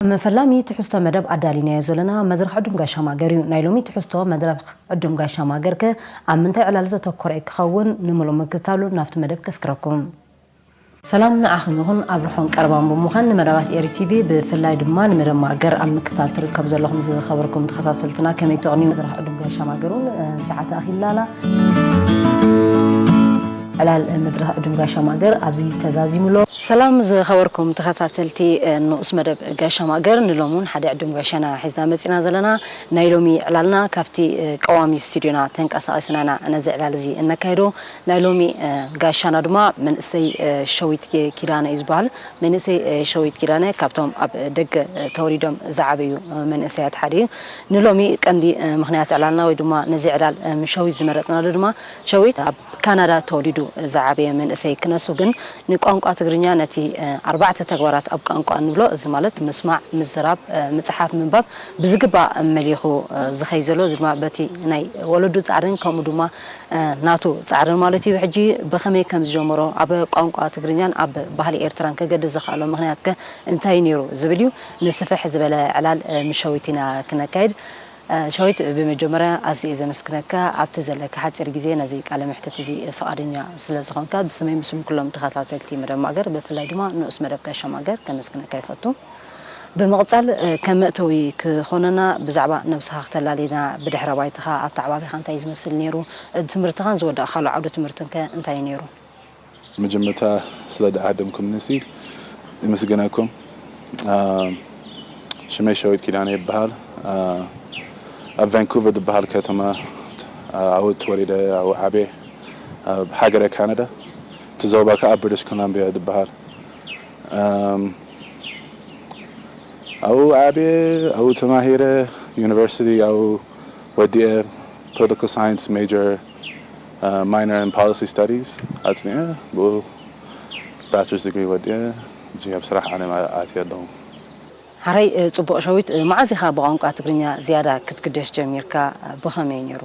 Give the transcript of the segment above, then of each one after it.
መፈላሚ ትሕዝቶ መደብ ኣዳሊናዮ ዘለና መድረኽ ዕዱም ጋሻ ማገር እዩ። ናይ ሎሚ ትሕዝቶ መድረኽ ዕዱም ጋሻ ማገር ከ ኣብ ምንታይ ዕላል ዘተኮረ ክኸውን? ንምሉእ ምክትታሉ ናብቲ መደብ ከስክረኩም። ሰላም ንዓኹም ይኹን። ኣብ ርሑን ቀረባን ብምዃን ንመደባት ኤሪ ቲቪ ብፍላይ ድማ ንመደብ ማገር ኣብ ምክትታል ትርከብ ዘለኹም ዝኸበርኩም ተኸታተልትና ከመይ ትቕንዩ? መድረኽ ዕዱም ጋሻ ማገር እውን ሰዓት ኣኺላላ። ዕላል መድረኽ ዕዱም ጋሻ ማገር ኣብዚ ተዛዚሙ ኣሎ። ሰላም ዝኸበርኩም ተኸታተልቲ ንኡስ መደብ ጋሻ ማገር፣ ንሎሚ እውን ሓደ ዕዱም ጋሻና ሒዝና መጺና ዘለና። ናይ ሎሚ ዕላልና ካብቲ ቀዋሚ ስቱዲዮና ተንቀሳቒስና ኢና ነዚ ዕላል እዚ እነካይዶ። ናይ ሎሚ ጋሻና ድማ መንእሰይ ሸዊት ኪዳነ እዩ ዝበሃል። መንእሰይ ሸዊት ኪዳነ ካብቶም ኣብ ደገ ተወሊዶም ዝዓበዩ መንእሰያት ሓደ እዩ። ንሎሚ ቀንዲ ምኽንያት ዕላልና ወይ ድማ ነዚ ዕላል ምሸዊት ዝመረጽናሉ ድማ ሸዊት ኣብ ካናዳ ተወሊዱ ዝዓበየ መንእሰይ ክነሱ ግን ንቋንቋ ትግርኛ ነቲ ኣርባዕተ ተግባራት ኣብ ቋንቋ እንብሎ፣ እዚ ማለት ምስማዕ፣ ምዝራብ፣ ምጽሓፍ፣ ምንባብ ብዝግባእ መሊኹ ዝኸይ ዘሎ፣ እዚ ድማ በቲ ናይ ወለዱ ጻዕርን ከምኡ ድማ ናቱ ጻዕርን ማለት እዩ። ሕጂ ብኸመይ ከም ዝጀመሮ፣ ኣብ ቋንቋ ትግርኛን ኣብ ባህሊ ኤርትራን ከገድስ ዘኽኣሎ ምኽንያት ከ እንታይ ነይሩ ዝብል እዩ። ንስፍሕ ዝበለ ዕላል ምሸዊት ኢና ክነካይድ። ሸዊት፣ ብመጀመርያ ኣዝየ ዘመስግነካ ኣብቲ ዘለካ ሓጺር ግዜ ነዚ ቃለ መሕትት እዚ ፍቓደኛ ስለ ዝኾንካ ብስመይ ብስም ኩሎም ተኸታተልቲ መደብ ማገር ብፍላይ ድማ ንኡስ መደብ ጋሻ ማገር ከመስግነካ ይፈቱ። ብምቕጻል ከም መእተዊ ክኾነና ብዛዕባ ነብስኻ ክተላልየና፣ ብድሕረ ባይታኻ ኣተዓባቢኻ እንታይ ዝመስል ነይሩ? ትምህርትኻን ዝወዳእካሉ ዓውዲ ትምህርትን ከ እንታይ ነይሩ? መጀመርታ ስለ ዝዓደምኩምኒ የመስግነኩም። ሽመይ ሸዊት ኪዳነ ይበሃል። ኣብ ቫንኩቨር ዝበሃል ከተማ ኣብኡ ተወሊደ ኣብኡ ዓብየ፣ ኣብ ሃገረ ካናዳ፣ እቲ ዞባ ከዓ ብሪቲሽ ኮሎምቢያ ዝበሃል። ኣብኡ ዓብየ፣ ኣብኡ ተማሂረ፣ ዩኒቨርሲቲ ኣብኡ ወዲኤ፣ ፖለቲካል ሳይንስ ሜጀር፣ ማይነር ን ፖሊሲ ስተዲስ ኣፅኒዐ፣ ብኡ ባችለርስ ዲግሪ ወዲኤ፣ ሕጂ ኣብ ስራሕ ዓለም ኣትየ ኣለኹ። ሓራይ፣ ጽቡቕ ሸዊት፣ መዓዝ ኢኻ ብቋንቋ ትግርኛ ዝያዳ ክትግደስ ጀሚርካ? ብኸመይ ነይሩ?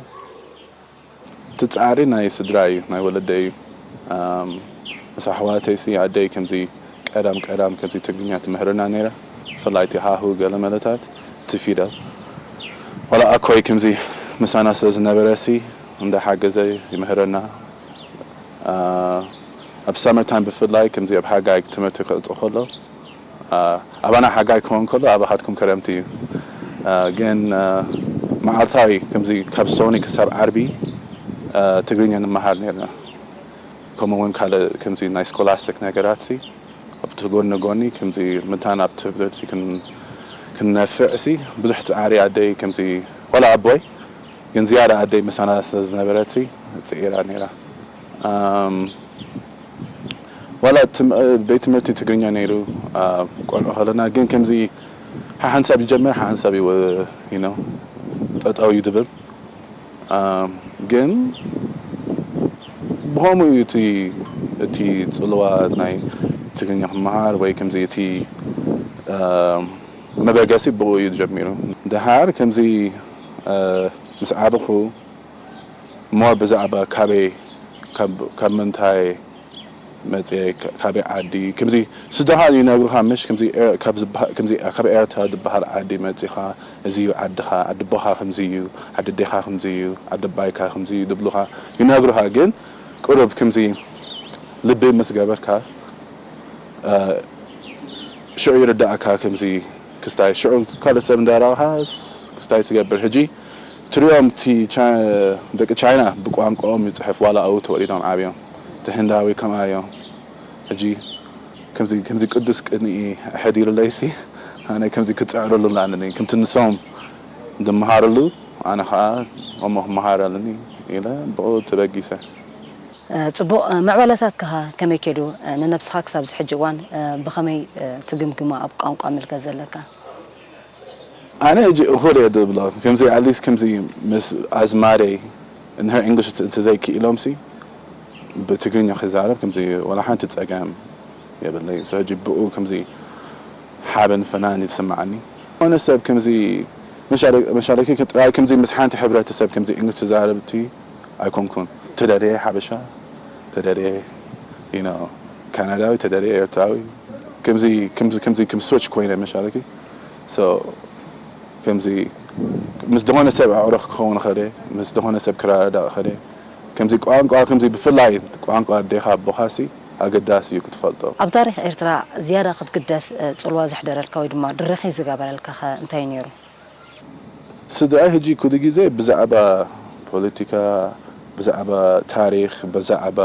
እቲ ጻዕሪ ናይ ስድራ እዩ፣ ናይ ወለደይ እዩ። ምስ ኣሕዋተይሲ ኣደይ ከምዚ ቀዳም ቀዳም ከምዚ ትግርኛ ትምህረና ነይራ። ብፍላይ እቲ ሃሁ ገለ መለታት፣ እቲ ፊደል። ዋላ ኣኮይ ከምዚ ምሳና ስለ ዝነበረሲ እንዳሓገዘ ይምህረና። ኣብ ሳመር ታይም ብፍላይ ከምዚ ኣብ ሓጋይ ትምህርቲ ክቕጽል ከሎ፣ ኣባና ሓጋይ ክኸውን ከሎ ኣባኻትኩም ክረምቲ እዩ። ግን መዓልታዊ ከምዚ ካብ ሶኒ ክሳብ ዓርቢ ትግርኛ ንመሃር ነርና። ከምኡ እውን ካልእ ከምዚ ናይ ስኮላስቲክ ነገራትሲ ኣብቲ ጎኒ ጎኒ ከምዚ ምታን ኣብ ትምህርቲ ክን-፣ ክንነፍዕሲ ብዙሕ ጻዕሪ ኣደይ ከምዚ ዋላ ኣቦይ ግን ዝያዳ ኣደይ ምሳና ስለ ዝነበረትሲ ጽዒራ ነይራ። ዋላ ቤት ትምህርቲ ትግርኛ ነይሩ። ቆልዑ ከለና ግን ከምዚ ሓሓንሳብ ይጀምር ሓሓንሳብ ይወ-፣ you know፣ ጠጠው እዩ ዝብል። ግን ብኸምኡ እዩ እቲ፣ እቲ ጽልዋ ናይ ትግርኛ ክመሃር ወይ ከምዚ እቲ መበገሲ ብኡ እዩ ጀሚሩ። ደሓር ከምዚ ምስ ዓበኹ ሞር ብዛዕባ ካበይ፣ ካብ፣ ካብ ምንታይ መጽየ፣ ካበይ ዓዲ፣ ከምዚ ስድራኻ ይነግሩኻ፣ ምሽ? ከምዚ ኤ-፣ ካብ ዝበሃ-፣ ከምዚ ካብ ኤርትራ ዝበሃል ዓዲ መጺኻ፣ እዚ እዩ ዓድኻ፣ ዓዲ ኣቦኻ ከምዚ እዩ፣ ዓዲ ኣዴኻ ከምዚ እዩ፣ ዓዲ ኣባይካ ከምዚ እዩ ዝብሉኻ፣ ይነግሩኻ። ግን ቁሩብ ከምዚ ልቢ ምስ ገበርካ፣ ሽዑ ይርዳእካ። ከምዚ ክስታይ ሽዑ ካልእ ሰብ እንዳረኣኻ ክስታይ ትገብር። ሕጂ ትሪኦም፣ እቲ ቻ-፣ ደቂ ቻይና ብቋንቋኦም ይጽሕፍ፣ ዋላ ኣብኡ ተወሊዶም ዓብዮም። እቲ ህንዳዊ ከምኣ እዮም። ሕጂ ከምዚ፣ ከምዚ ቅዱስ ቅንኢ ሕዲሩለይሲ፣ ኣነ ከምዚ ክጽዕረሉ ኣለኒ፣ ከምቲ ንሶም ዝመሃርሉ፣ ኣነ ኸኣ እሞ ክመሃር ኣለኒ ኢለ ብኡ ተበጊሰ። ጽቡቕ። ምዕባለታትካ ከመይ ከይዱ? ንነብስኻ ክሳብ እዚ ሕጂ እዋን ብኸመይ ትግምግማ ኣብ ቋንቋ ምልከት ዘለካ? ኣነ ሕጂ እኹል እየ ዝብሎ። ከምዚ፣ at least ከምዚ ምስ ኣዝማደይ እንድሕር እንግሊሽ እንተ-፣ እንተዘይክኢሎምሲ ብትግርኛ ክዛረብ ከምዚ ወላ ሓንቲ ጸገም የብለይን። So ሕጂ ብኡ ከምዚ ሓበን ፈናን እዩ ዝስምዓኒ። ዝኾነ ሰብ ከምዚ መሻረ-፣ መሻረኪ ጥራይ ከምዚ ምስ ሓንቲ ሕብረተሰብ ከምዚ እንግሊሽ ትዛረብ እቲ ኣይኮንኩን። ተደልየ ሓበሻ፣ ተደልየ፣ you know፣ ካናዳዊ፣ ተደልየ ኤርትራዊ። ከምዚ፣ ከምዚ፣ ከምዚ ከም ስዊች ኮይነ መሻለኪ። So ከምዚ ምስ ዝኾነ ሰብ ኣዕሩኽ ክኸውን ይኽእል እየ፣ ምስ ዝኾነ ሰብ ክረዳዳእ ይኽእል እየ። ከምዚ ቋንቋ ከምዚ ብፍላይ ቋንቋ ኣዴኻ ኣቦኻሲ ኣገዳሲ እዩ ክትፈልጦ። ኣብ ታሪኽ ኤርትራ ዝያዳ ክትግደስ፣ እ፣ ጽልዋ ዘሕደረልካ ወይ ድማ ድርኺት ዝገበረልካ ኸ እንታይ እዩ ነይሩ? ስድራይ ሕጂ ኩሉ ግዜ ብዛዕባ ፖለቲካ፣ ብዛዕባ ታሪኽ፣ ብዛዕባ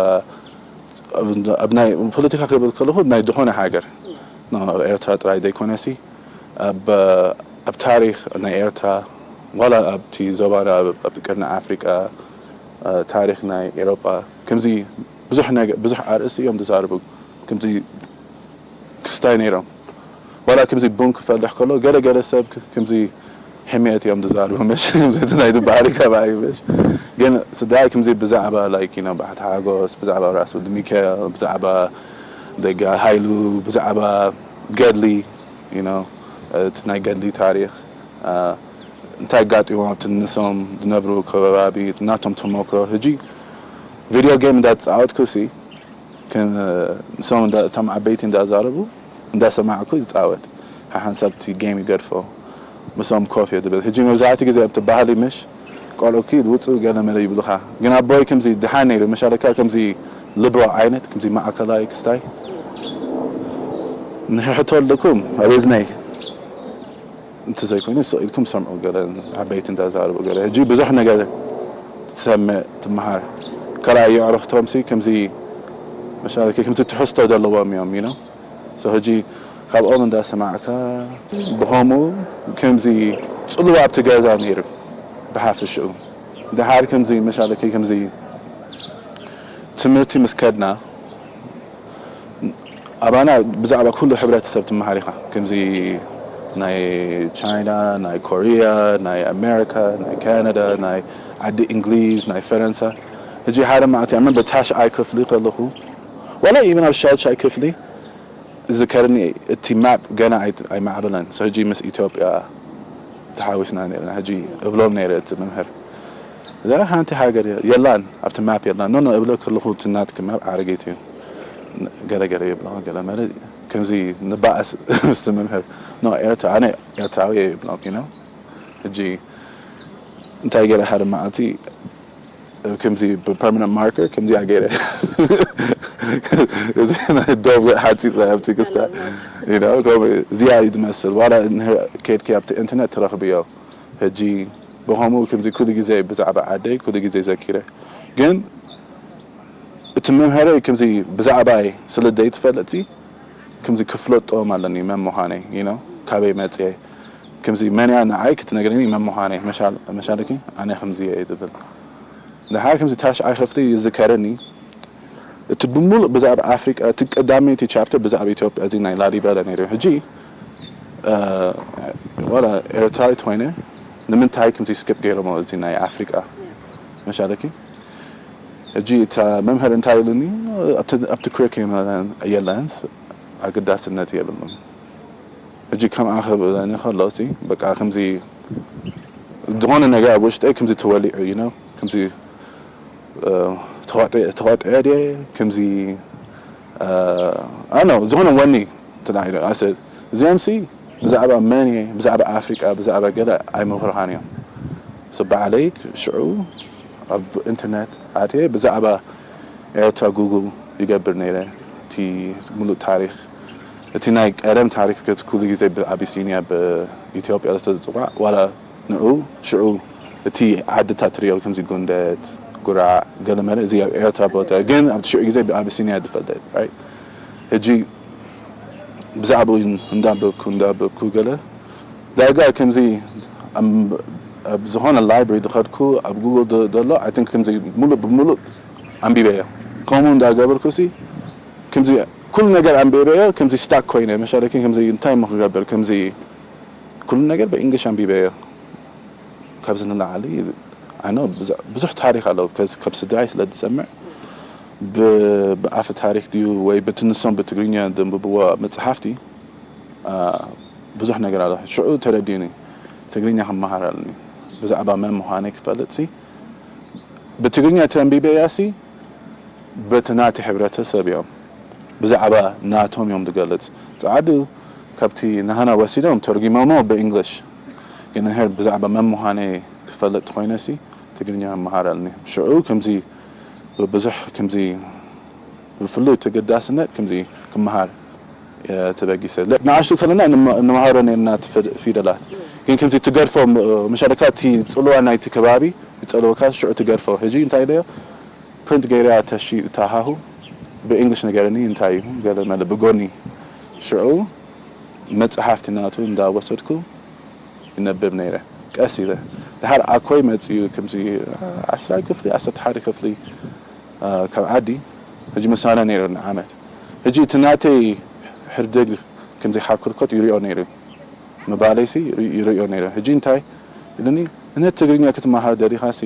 ኣብ፣ ኣብ ናይ ፖለቲካ ክብል ከለኹ ናይ ዝኾነ ሃገር፣ ኖ፣ ኣብ ኤርትራ ጥራይ ዘይኮነሲ፣ ኣብ፣ ኣብ ታሪኽ ናይ ኤርትራ፣ ዋላ ኣብቲ ዞባና፣ ኣብ፣ ኣብ ቀርኒ ኣፍሪቃ፣ እ፣ ታሪኽ ናይ ኤሮጳ፣ ከምዚ ብዙሕ ነገ-፣ ብዙሕ ኣርእስቲ እዮም ዝዛረቡ። ከምዚ ክስታይ ነይሮም። ዋላ ከምዚ ቡን ክፈልሕ ከሎ፣ ገለ ገለ ሰብ ክ-፣ ከምዚ ሕምየት እዮም ዝዛረቡ፣ ምሽ? ከምዚ እቲ ናይ ድበሃሊ ከባቢ፣ ምሽ? ግን ስድራይ ከምዚ ብዛዕባ፣ like፣ you know፣ ባሕቲ ሓጎስ፣ ብዛዕባ ራስ ወልደ ሚካኤል፣ ብዛዕባ ደጋ ሃይሉ፣ ብዛዕባ ገድሊ፣ you know፣ እቲ ናይ ገድሊ ታሪኽ፣ እ፣ እንታይ ኣጋጢሞም ኣብቲ ንሶም ዝነብሩ ከባቢ፣ ናቶም ተመክሮ። ሕጂ ቪድዮ ጌም እንዳተጻወትኩ ሲ፣ ከም ንሶም እንዳ-፣ እቶም ዓበይቲ እንዳዛረቡ እንዳሰማዕኩ ይጻወት። ሓሓንሳብ እቲ ጌም ይገድፎ። ምስኦም ኮፍ እየ ዝብል። ሕጂ መብዛሕትኡ ግዜ ኣብቲ ባህሊ ምሽ ቆልዑኪ ውጹእ ገለ መለ ይብሉኻ። ግን ኣቦይ ከምዚ ድሓን ነይሩ፣ መሻለካ ከምዚ ሊበራል ዓይነት፣ ከምዚ ማእከላይ ክስታይ። ንሕሕቶ ኣለኩም ኣብ እዝነይ። እንተዘይኮይኑ ስቕ ኢልኩም ሰምዑ፣ ገለ ዓበይቲ እንዳዛረቡ ገለ። ሕጂ ብዙሕ ነገር ትሰምዕ፣ ትመሃር። ካልኣይ የዕሩኽቶምሲ ከምዚ መሻለኪ ከምዚ ትሕዝቶ ዘለዎም እዮም፣ you know? So ሕጂ ካብኦም እንዳሰማዕካ ብኸምኡ ከምዚ ጽልዋ ኣብቲ ገዛ ነይሩ ብሓፈሽኡ። ደሓር ከምዚ መሻለኪ ከምዚ ትምህርቲ ምስ ከድና ኣባና ብዛዕባ ኩሉ ሕብረተሰብ ትመሃር ኢኻ። ከምዚ ናይ ቻይና፣ ናይ ኮርያ፣ ናይ ኣሜሪካ፣ ናይ ካናዳ፣ ናይ ዓዲ እንግሊዝ፣ ናይ ፈረንሳ። ሕጂ ሓደ መዓልቲ ኣመን በታሽዓይ ክፍሊ ከለኹ፣ ዋላ ኢቨን ኣብ ሻድሻይ ክፍሊ ዝከርኒ እቲ ማፕ ገና ኣይ-፣ ኣይማዕበለን። So ሕጂ ምስ ኢትዮጵያ ተሓዊስና ነይርና። ሕጂ እብሎም ነይረ እቲ መምህር፣ "እዛ ሓንቲ ሃገር የላን፣ ኣብቲ ማፕ የላን." "ኖ፣ ኖ፣ እብለ ከለኹ እቲ ናትኪ ማፕ ኣረጊት እዩ። ገለ፣ ገለ ይብሎ፣ ገለ መለ ከምዚ ንባእስ ምስቲ መምህር። ኖ፣ ኤርትራ፣ ኣነ ኤርትራዊ እየ ይብሎ፣ you know?" ሕጂ እንታይ ገይረ ሓደ መዓልቲ ከምዚ ብፐርማነንት ማርከር ከምዚ ኣገይረ እዚ ናይ ዶብ ሓፂፀ ኣብቲ ክስታ፣ you know፣ ከምኡ እዚኣ እዩ ዝመስል። ዋላ እንድሕር ከይድኪ ኣብቲ ኢንተርኔት ትረኽብዮ። ሕጂ ብኸምኡ ከምዚ ኩሉ ግዜ ብዛዕባ ዓደይ ኩሉ ግዜ ዘኪረ። ግን እቲ መምሃረይ ከምዚ ብዛዕባይ ስለ ዘይትፈልጥሲ፣ ከምዚ ክፍለጦም ኣለኒ መን ምዃነይ፣ you know፣ ካበይ መጽየ፣ ከምዚ መን እያ ንዓይ ክትነግረኒ መን ምዃነይ፣ መሻል-፣ መሻለኪ ኣነ ከምዚ እየ ዝብል። ደሓር ከምዚ ታሽዓይ ክፍሊ ይዝከረኒ፣ እቲ ብምሉእ ብዛዕባ ኣፍሪቃ፣ እቲ ቀዳመይቲ ቻፕተር ብዛዕባ ኢትዮጵያ፣ እዚ ናይ ላሊበላ ነይሩ። ሕጂ፣ እ፣ ዋላ ኤርትራዊት ኮይነ፣ ንምንታይ ከምዚ ስኪፕ ገይሮሞ እዚ ናይ ኣፍሪቃ፣ መሻለኪ? ሕጂ እታ መምህር እንታይ ኢሉኒ፣ ኣብቲ፣ ኣብቲ ክሪኩለም የለን፣ ኣገዳስነት የብሉን። ሕጂ ከምኣ ክብለኒ ከሎ፣ ሲ፣ በቃ፣ ከምዚ ዝኾነ ነገር ኣብ ውሽጠይ ከምዚ ተወሊዑ፣ you know፣ ከምዚ፣ እ፣ ተዋጢ-፣ ተዋጢዐ ድየ፣ ከምዚ፣ እ፣ ኣኖ፣ ዝኾነ ወኒ ተላዒሉ። ኣሰ-፣ እዚኦም ሲ ብዛዕባ መን እየ፣ ብዛዕባ ኣፍሪቃ፣ ብዛዕባ ገለ ኣይመኽሩኻን እዮም። So፣ ባዕለይ ሽዑ ኣብ ኢንተርኔት ኣትየ ብዛዕባ ኤርትራ ጉግል ይገብር ነይረ። እቲ ምሉእ ታሪኽ፣ እቲ ናይ ቀደም ታሪኽ፣ because ኩሉ ግዜ ብኣቢሲንያ፣ ብኢትዮጵያ ዝተዝጽዋዕ፣ ዋላ ንዑ ሽዑ እቲ ዓድታት ትርእዮ፣ ከምዚ ጉንደት፣ ጉራዕ፣ ገለመለ፣ እዚ ኣብ ኤርትራ ቦታ፣ ግን ኣብቲ ሽዑ ግዜ ብኣቢሲንያ ዝፈልጠ፣ right? ሕጂ ብዛዕባኡ እንዳንበብኩ፣ እንዳንበብኩ ገለ ዳርጋ ከምዚ ኣብ፣ ኣብ ዝኾነ ላይብረሪ ዝኸድኩ ኣብ ጉግል ዶ-፣ ዘሎ፣ I think ከምዚ ሙሉእ ብሙሉእ ኣንቢበዮ። ከምኡ እንዳገበርኩሲ፣ ከምዚ ኩሉ ነገር ኣንቢበዮ፣ ከምዚ ስታክ ኮይነ፣ መሻለኪ ከምዚ እንታይ እሞ ክገብር፣ ከምዚ ኩሉ ነገር ብእንግሊሽ ኣንቢበዮ። ካብዚ ንላዕሊ፣ I know፣ ብዙ-፣ ብዙሕ ታሪኽ ኣለዎ። ከዚ ካብ ስድራይ ስለ ዝሰምዕ፣ ብ-፣ ብኣፈ ታሪኽ ድዩ ወይ በቲ ንሶም ብትግርኛ ዘንብብዎ መጽሓፍቲ፣ አ፣ ብዙሕ ነገር ኣሎ። ሽዑ ተረዲኡኒ። ትግርኛ ክመሃር ኣለኒ። ብዛዕባ መን ምዃነይ ክፈልጥሲ፣ ብትግርኛ ተንቢበያሲ፣ በቲ ናቲ ሕብረተሰብ እዮም። ብዛዕባ ናቶም እዮም ዝገልጽ። ጸዓዱ ካብቲ ናህና ወሲዶም ተርጊሞሞ ብእንግሊሽ። ግን ንሄር ብዛዕባ መን ምዃነይ ክፈልጥ ኮይነሲ ትግርኛ መሃር ኣለኒ። ሽዑ ከምዚ ብብዙሕ ከምዚ ብፍሉይ ተገዳስነት ከምዚ ክመሃር ተበጊሰ። ንኣሽቱ ከለና ንመሃሮ ነርና ፊደላት። ግን ከምዚ ትገድፎ፣ መሻለካ እቲ ጽልዋ ናይቲ ከባቢ ይጸልወካ፣ ሽዑ ትገድፎ። ሕጂ እንታይ ኢለዮ? ፕሪንት ገይረያ ተሽይጣ ሃሁ ብእንግሊሽ ንገረኒ እንታይ እዩ ገለ መለ ብጎኒ። ሽዑ መጽሓፍቲ ናቱ እንዳወሰድኩ ይነብብ ነይረ። ቀስ ኢለ ድሓር ኣኮይ መጽዩ ከምዚ ዓስራይ ክፍሊ ዓሰርተ ሓደ ክፍሊ ካብ ዓዲ ሕጂ ምሳና ነይሩ ንዓመት። ሕጂ እቲ ናተይ ሕርድግ ከምዚ ሓኩርኮት ይሪኦ ነይሩ። ምባለይሲ ይርእዮ ነይረ። ሕጂ እንታይ ኢሉኒ፣ እነ ትግርኛ ክትመሃር ደሊኻሲ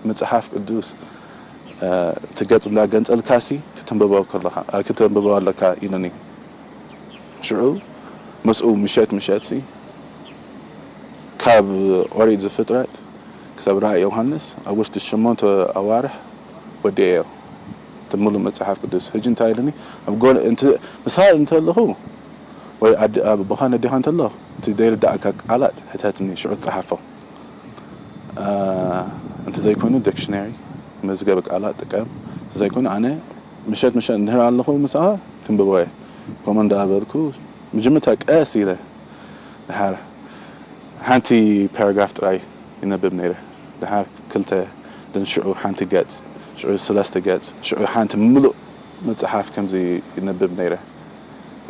መጽሓፍ ቅዱስ እቲ ገጽ እንዳገንጸልካሲ ክትንብቦ ከለኻ፣ ክትንብቦ ኣለካ ኢሉኒ። ሽዑ ምስኡ ምሸት ምሸትሲ ካብ ኦሪት ዘፍጥረት ክሳብ ራእይ ዮሃንስ ኣብ ውሽጢ ሸሞንተ ኣዋርሕ ወዲኤዮ። እቲ ሙሉእ መጽሓፍ ቅዱስ። ሕጂ እንታይ ኢሉኒ፣ ኣብ ጎን፣ እንተ፣ ምሳይ እንተለኹ፣ ወይ ኣደ-፣ ኣብ ብዃን ኣዴኻ እንተሎ፣ እቲ ዘይርድኣካ ቃላት ሕተትኒ፣ ሽዑ ትጸሓፎ። እ፣ እንተዘይኮይኑ ዲክሽነሪ፣ መዝገበ ቃላት ጥቀም። እንተዘይኮይኑ ኣነ ምሸት ምሸት እንድሕር ኣለኹ ምስኣ ክንብቦ እየ። ከምኡ እንዳበልኩ መጀመርታ ቀስ ኢለ፣ ድሓር ሓንቲ ፓራግራፍ ጥራይ ይነብብ ነይረ። ድሓር ክልተ፣ ደን ሽዑ ሓንቲ ገጽ፣ ሽዑ ሰለስተ ገጽ፣ ሽዑ ሓንቲ ምሉእ መጽሓፍ ከምዚ ይነብብ ነይረ።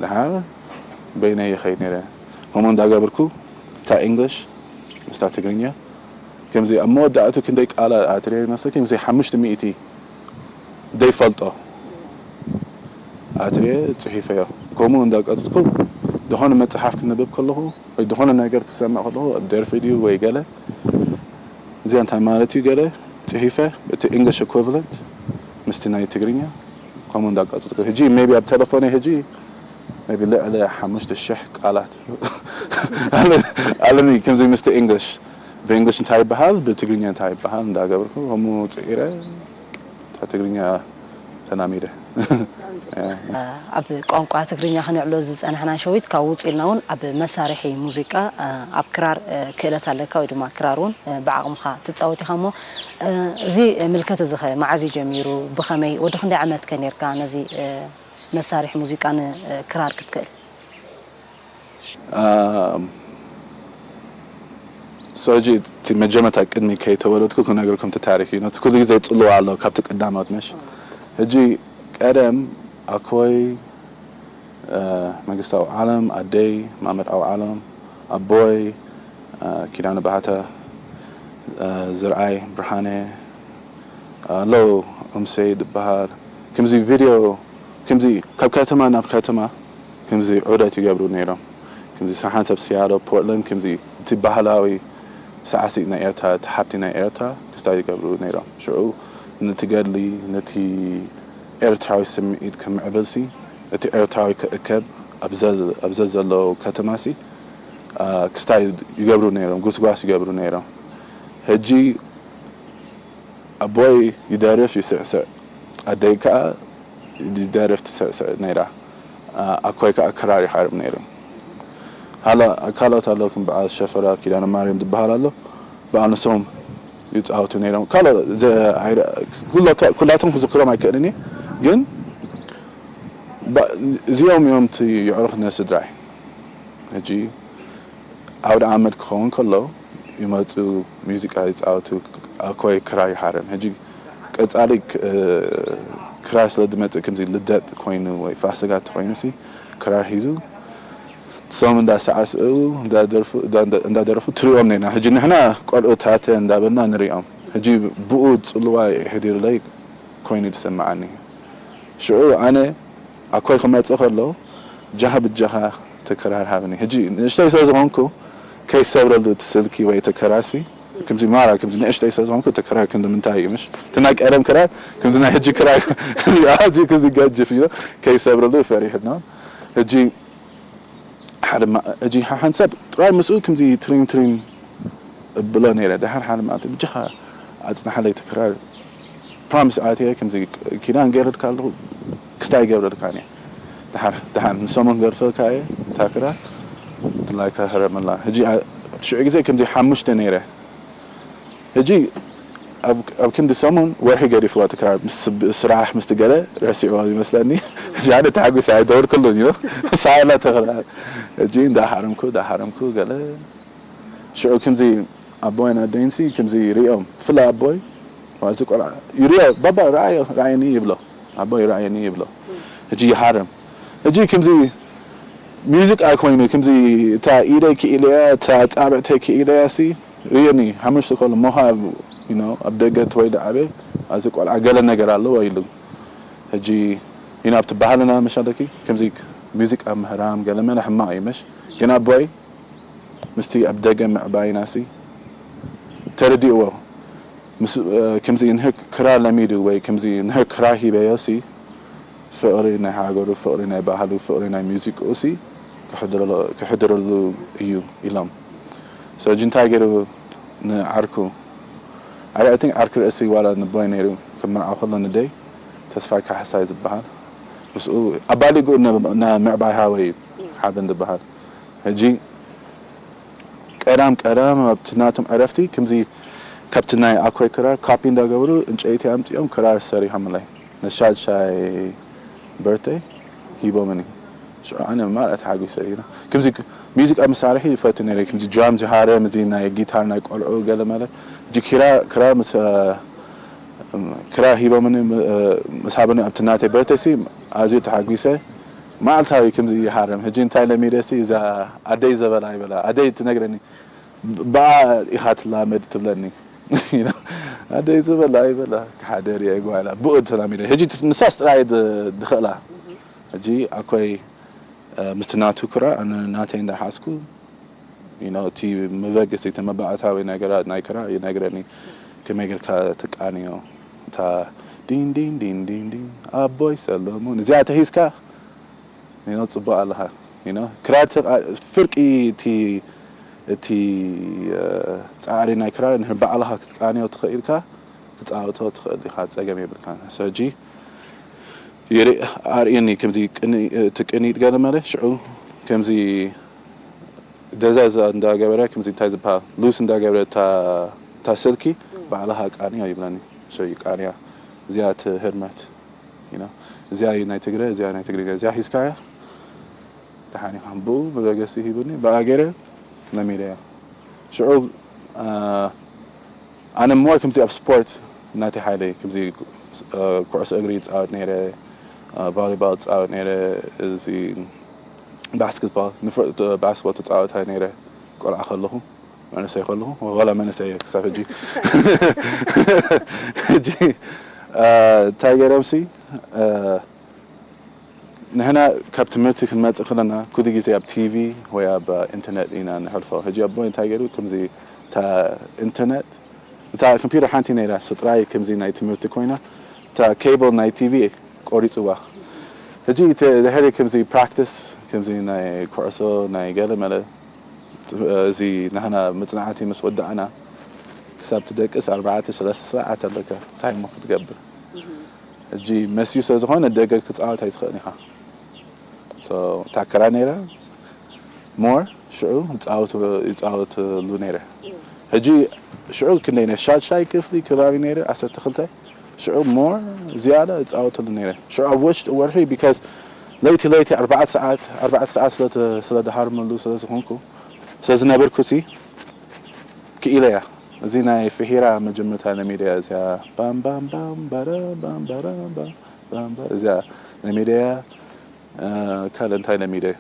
ድሓር በይነይ ይኸይድ ነይረ። ከምኡ እንዳገበርኩ እታ እንግሊሽ ምስታ ትግርኛ ከምዚ ኣብ መወዳእቱ ክንደይ ቃላት ኣትርየ ይመስለኪ? ከምዚ ሓሙሽተ ሚእቲ ዘይፈልጦ ኣትርየ ጽሒፈዮ። ከምኡ እንዳቀጽኩ ዝኾነ መጽሓፍ ክነብብ ከለኹ ወይ ዝኾነ ነገር ክሰምዕ ከለኹ፣ ኣብ ደርፊ ድዩ ወይ ገለ፣ እዚኣ እንታይ ማለት እዩ ገለ ጽሒፈ፣ እቲ እንግሊሽ ኢኩቪለንት ምስቲ ናይ ትግርኛ ከምኡ እንዳቀጽኩ። ሕጂ ሜቢ ኣብ ቴሌፎነይ ሕጂ ሜቢ ልዕሊ ሓሙሽተ ሽሕ ቃላት ኣለ-፣ ኣለኒ፣ ከምዚ ምስቲ እንግሊሽ፣ ብእንግሊሽ እንታይ ይበሃል፣ ብትግርኛ እንታይ ይበሃል እንዳገበርኩ ከምኡ ጽዒረ። እታ ትግርኛ ተላሚደ። ኣብ ቋንቋ ትግርኛ ክነዕሎ ዝጸናሕና ሸዊት ካብኡ ውጽእ ኢልና እውን ኣብ መሳርሒ ሙዚቃ፣ ኣብ ክራር ክእለት ኣለካ ወይ ድማ ክራር እውን ብዓቕምኻ ትጻወት ኢኻ እሞ፣ እዚ ምልከት እዚ ኸ መዓዝ እዩ ጀሚሩ? ብኸመይ? ወዲ ክንደይ ዓመት ከ ኔርካ ነዚ መሳርሒ ሙዚቃ ንክራር ክትክእል? ሶ ሕጂ እቲ መጀመርታ ቅድሚ ከይተወለድኩ ክነግርኩም እቲ ታሪክ እዩ። ነቲ ኩሉ ግዜ ጽልዋ ኣሎ ካብቲ ቀዳሞት ምሽ። ሕጂ ቀደም ኣኮይ፣ መንግስታዊ ዓለም፣ ኣደይ፣ ማመድ ኣው ዓለም፣ ኣቦይ፣ ኪዳነ ባህታ፣ ዝርኣይ ብርሃነ፣ ኣሎ፣ እምሰይ ዝበሃል፣ ከምዚ ቪድዮ፣ ከምዚ ካብ ከተማ ናብ ከተማ ከምዚ ዑደት ይገብሩ ነይሮም። ከምዚ ሰሓን ሰብ ሲያሎ፣ ፖርትላንድ፣ ከምዚ እቲ ባህላዊ ሳዕሲዕ ናይ ኤርትራ፣ እቲ ሓብቲ ናይ ኤርትራ ክስታይ ይገብሩ ነይሮም። ሽዑ ነቲ ገድሊ፣ ነቲ ኤርትራዊ ስምዒት ክምዕብልሲ፣ እቲ ኤርትራዊ ክእከብ ኣብ ዘ-፣ ኣብ ዘዘለዎ ከተማሲ፣ አ፣ ክስታይ ይገብሩ ነይሮም፣ ጉስጓስ ይገብሩ ነይሮም። ሕጂ ኣቦይ ይደርፍ ይስዕስዕ፣ ኣደይ ከኣ ይደርፍ ትስዕስዕ ነይራ። ኣኮይ ከኣ ክራር ይሓርም ነይሩ። ሃላ-፣ ካልኦት ኣለዉ፣ ከም በዓል ሸፈራ ኪዳነ ማርያም ዝበሃል ኣሎ። በዓል ንሶም ይጻወቱ ነይሮም። ካልኦ-፣ ዘ-፣ ኣይረ-፣ ኩላቶ-፣ ኩላቶም ክዝክሮም ኣይክእልን እየ፣ ግን ባ-፣ እዚኦም እዮም እቲ የዕሩኽነት ስድራይ። ሕጂ ኣውደ ዓመት ክኸውን ከሎ ይመጹ፣ ሙዚቃ ይጻወቱ፣ ኣኮይ ክራር ይሃርም። ሕጂ ቀጻሊ ክ-፣ ክራር ስለ ዝመጽእ፣ ከምዚ ልደት ኮይኑ ወይ ፋሲጋ እንተኾይኑሲ፣ ክራር ሒዙ፣ ንሶም እንዳሳዕስዑ፣ እንዳደርፉ፣ እንዳ-፣ እንዳደረፉ ትሪኦም ነርና። ሕጂ ንሕና ቆልዑ ታተ እንዳበልና ንሪኦም። ሕጂ ብኡ ጽልዋ የሕዲርለይ ኮይኑ ዝስምዓኒ። ሽዑ ኣነ ኣኮይ ክመጽእ ከሎ፣ ጃኻ ብጃኻ እቲ ክራር ሃብኒ። ሕጂ ንእሽተይ ስለ ዝኾንኩ፣ ከይሰብረሉ እቲ ስልኪ ወይ እቲ ክራርሲ፣ ከምዚ ማራ፣ ከምዚ ንእሽተይ ስለ ዝኾንኩ፣ እቲ ክራር ክንዲ ምንታይ እዩ፣ ምሽ? እቲ ናይ ቀደም ክራር፣ ከምዚ ናይ ሕጂ ክራር፣ ኣዝዩ ከምዚ ገጅፍ እዩ፣ ከይሰብረሉ ፈሪሕና። ሕጂ ሓደ ማ-፣ ሕጂ ሓሓን ሰብ ጥራይ ምስኡ ከምዚ ትሪም ትሪም እብሎ ነይረ። ድሓር ሓደ መዓልቲ ብጃኻ ኣጽናሓለይ እቲ ክራር፣ ፕሮሚስ ኣትየ ከምዚ ኪዳን ገይረልካ ኣለኹ፣ ክስታይ ይገብረልካ እየ። ድሓር፣ ድሓር ንሰሙን ገርፈልካ እየ እታ ክራር። ላይካ ህረመላ። ሕጂ ኣ-፣ ሽዑ ግዜ ከምዚ ሓሙሽተ ነይረ። ሕጂ ኣብ፣ ኣብ ክንዲ ሰሙን ወርሒ ገዲፍዋ እቲ ክራር። ምስ ብ-፣ ስራሕ ምስቲ ገለ ረሲዕዋ ይመስለኒ። ሕጂ ኣነ ተሓጒሰ ኣይደወልኩሉን እዩ። ሳላ ተኽላ። ሕጂ እንዳሓረምኩ፣ እንዳሓረምኩ ገለ ሽዑ ከምዚ ኣቦይን ኣደይንሲ ከምዚ ይርእዮም። ብፍላይ ኣቦይ፣ እዚ ቆልዓ ይርእዮ፣ "ባባ ረኣዮ፣ ረኣየኒ" ይብሎ። ኣቦይ "ረኣየኒ" ይብሎ። ሕጂ ይሃርም። ሕጂ ከምዚ ሚውዚክ ኣይኮይኑ፣ ከምዚ እታ ኢደይ ክኢለያ፣ እታ ጻብዕተይ ክኢለያ ሲ፣ ርእየኒ፣ ሓሙሽተ ከሎ ሞሃብ፣ you know፣ ኣብ ደገ ተወይደ ዓበ፣ ኣዚ ቆልዓ ገለ ነገር ኣለዎ ኢሉ። ሕጂ፣ you know፣ ኣብቲ ባህልና መሻለኪ፣ ከምዚ ሚውዚክ ኣብ ምህራም ገለ መለ ሕማቕ እዩ፣ መሽ? ግን ኣቦይ፣ ምስቲ ኣብ ደገ ምዕባይና ሲ፣ ተረዲእዎ። ምስ፣ እ፣ ከምዚ ንህር ክራር ለሚዱ ወይ ከምዚ ንህር ክራር ሂበዮ ሲ፣ ፍቕሪ ናይ ሃገሩ፣ ፍቕሪ ናይ ባህሉ፣ ፍቕሪ ናይ ሚውዚክኡ ሲ ክሕድረሎ-፣ ክሕድረሉ እዩ ኢሎም። So፣ ሕጂ እንታይ ገይሩ ንዓርኩ? I think ዓርኪ ርእሲ ዋላ ንቦይ ነይሩ፣ ክምርዓው ከሎ ንደይ ተስፋይ ካሕሳይ ዝበሃል። ምስኡ ኣባሊጉ ነ-፣ ነ-፣ ምዕባይ ሃወይ እዩ ሓበን ዝበሃል። ሕጂ ቀዳም ቀዳም ኣብቲ ናቶም ዕረፍቲ ከምዚ ካብቲ ናይ ኣኮይ ክራር ካፒ እንዳገበሩ ዕንጨይቲ ኣምጺኦም ክራር ሰሪሖምለይ። ንሻድሻይ በርተይ ሂቦምኒ። ሽዑ ኣነ ማራ ተሓጒሰ፣ you know። ከምዚ ሚውዚቃ መሳርሒ ይፈቱ ነይረ፣ ከምዚ ድራም ዝሃርም፣ እዚ ናይ ጊታር ናይ ቆልዑ ገለ መለ። ሕጂ ኪራ-፣ ክራር ምስ፣ ክራር ሂቦምኒ፣ ም-፣ ምስ ሃበኒ ኣብቲ ናተይ በርተይ ሲ ኣዝዩ ተሓጒሰ። መዓልታዊ ከምዚ ይሃርም። ሕጂ እንታይ ለሚደ ሲ እዛ ኣደይ ዘበላ ይበላ። ኣደይ ትነግረኒ፣ "ብኣ ኢኻ ትላመድ" ትብለኒ። ኣደይ ዝበላ ኣይበላ፣ ክሓደር እየ ጓይላ። ብኡ ተላሚደ። ሕጂ ንሳስ ጥራይ ድ-፣ ድኽእላ። ሕጂ ኣኮይ፣ እ፣ ምስቲ ናቱ ክራ፣ ኣነ ናተይ እንዳሓዝኩ፣ you know፣ እቲ መበገሲ፣ እቲ መባእታዊ ነገራት ናይ ክራ ይነግረኒ። ከመይ ጌርካ ትቃንዮ? እታ ዲን ዲን ዲን ዲን ዲን፣ ኣቦይ ሰለሙን፣ እዚኣ ተሂዝካ፣ you know፣ ጽቡቕ ኣለኻ። You know፣ ክራር ተ-፣ ፍርቂ እቲ፣ እቲ፣ እ፣ ጻዕሪ ናይ ክራር ንድሕር ባዕልኻ ክትቃንዮ ትኽእልካ፣ ክትጻወቶ ትኽእል ኢኻ፣ ጸገም የብልካን። So፣ ሕጂ ይርኢ-፣ ኣርእየኒ፣ ከምዚ ቅኒ-፣ እቲ ቅኒት ገለ መለ፣ ሽዑ ከምዚ ደዛዝ እንዳገበረ፣ ከምዚ እንታይ ዝበሃል፣ ሉዝ እንዳገበረ እታ፣ እታ ስልኪ፣ ባዕልኻ ቃንዮ ይብለኒ። So፣ ይቃንያ። እዚኣ እቲ ህርመት፣ you know፣ እዚኣ እዩ ናይ ትግረ፣ እዚኣ ናይ ትግርኛ፣ እዚኣ ሒዝካያ፣ ደሓን ኢኻ። ብኡ መበገሲ ሂቡኒ፣ ብኣ ገይረ ለሚደያ። ሽዑ፣ አ፣ ኣነ ሞር ከምዚ ኣብ ስፖርት ናተይ ሓይለይ፣ ከምዚ፣ አ፣ ኩዕሶ እግሪ ይጻወት ነይረ፣ አ፣ ቮሊቦል ይጻወት ነይረ፣ እዚ ባስኬትቦል፣ ንፍ-፣ ባስኬትቦል ተጻወታይ ነይረ ቆልዓ ከለኹ፣ መንእሰይ ከለኹ፣ ወላ መንእሰይ እየ ክሳብ ሕጂ። ሕጂ፣ አ፣ እንታይ ገይሮምሲ፣ አ፣ ንሕና ካብ ትምህርቲ ክንመጽእ ከለና ኩሉ ግዜ ኣብ ቲቪ ወይ ኣብ ኢንተርነት ኢና ንሕልፎ። ሕጂ ኣቦይ እንታይ ገይሩ፣ ከምዚ እታ ኢንተርነት፣ እታ ኮምፒውተር ሓንቲ ነይራ፣ ስጥራይ ከምዚ ናይ ትምህርቲ ኮይና፣ እታ ኬብል ናይ ቲቪ ቆሪጽዋ። ሕጂ እቲ ድሕሪ ከምዚ ፕራክቲስ፣ ከምዚ ናይ ኩዕሶ፣ ናይ ገለ መለ፣ እዚ ናህና መጽናዕቲ ምስ ወዳእና፣ ክሳብ ትደቅስ ኣርባዕተ ሰለስተ ሰዓት ኣለካ፣ እንታይ እሞ ክትገብር? ሕጂ መስዩ ስለ ዝኾነ ደገ ክጻወት ኣይትኽእልን ኢኻ። So፣ እታ ክራ ነይራ፣ ሞር ሽዑ ይጻወቱ-፣ ይጻወትሉ ነይረ። ሕጂ ሽዑ ክንደይ ነይረ? ሻድሻይ ክፍሊ ከባቢ ነይረ፣ ዓሰርተ ክልተ። ሽዑ ሞር ዝያዳ ይጻወትሉ ነይረ። ሽዑ ኣብ ውሽጢ ወርሒ፣ ቢካዝ ለይቲ ለይቲ ኣርባዕተ ሰዓት፣ ኣርባዕተ ሰዓት ስለ ተ-፣ ስለ ድሃርመሉ ስለ ዝኾንኩ፣ ስለ ዝነበርኩ ሲ፣ ክኢለያ። እዚ ናይ ፍሒራ መጀመርታ ናይ ሚድያ እዚኣ፣ ባም ባም ባም፣ ባራ ባም፣ ባራ ባም፣ ባም ባም፣ እዚኣ ናይ ሚድያ፣ እ፣ ካልእ እንታይ ናይ ሚድያ?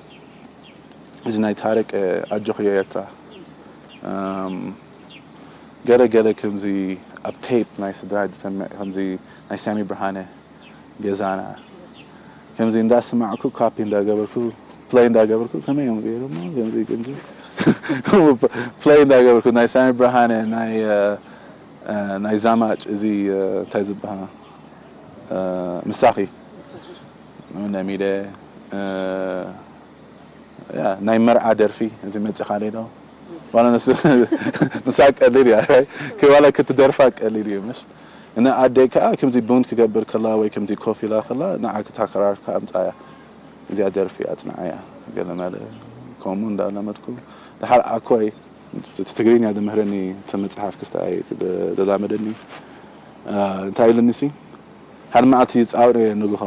እዚ ናይ ታረቅ፣ እ፣ ኣጆኽዮ ኤርትራ። እም፣ ገለ ገለ ከምዚ ኣብ ቴፕ ናይ ስድራ ዝሰምዕ፣ ከምዚ ናይ ሳሚ ብርሃነ ገዛና። ከምዚ እንዳሰማዕኩ፣ ካፒ እንዳገበርኩ፣ ፕለይ እንዳገበርኩ፣ ከመይ እዮም ገይሮሞ? ከምዚ፣ ከምዚ። ፕለይ እንዳገበርኩ፣ ናይ ሳሚ ብርሃነ፣ ናይ፣ እ፣ እ፣ ናይ ዛማጭ፣ እዚ፣ እ፣ እንታይ ዝበሃል? እ፣ ምሳኺ። ናይ ሚደ፣ እ፣ ያ፣ ናይ መርዓ ደርፊ፣ እዚ መጽኻ ዶ? ዋላ ንሱ፣ ንሳ ቀሊል እያ፣ right? ከ-፣ ዋላ ክትደርፋ ቀሊል እዩ፣ ምሽ? እና ኣደይ ከኣ ከምዚ ቡን ክገብር ከላ ወይ ከምዚ ኮፍ ኢላ ከላ፣ ንዓ ክታከራርካ ኣምጻያ። እዚኣ ደርፊ ኣጽንዓያ፣ ገለ መለ። ከምኡ እንዳለመድኩ፣ ድሓር ኣኮይ እቲ ትግርኛ ዝምህረኒ፣ እቲ መጽሓፍ ክስታይ ዘላመደኒ፣ እ፣ እንታይ ኢሉኒሲ፣ ሓደ መዓልቲ ይጻወር እየ ንግሆ፣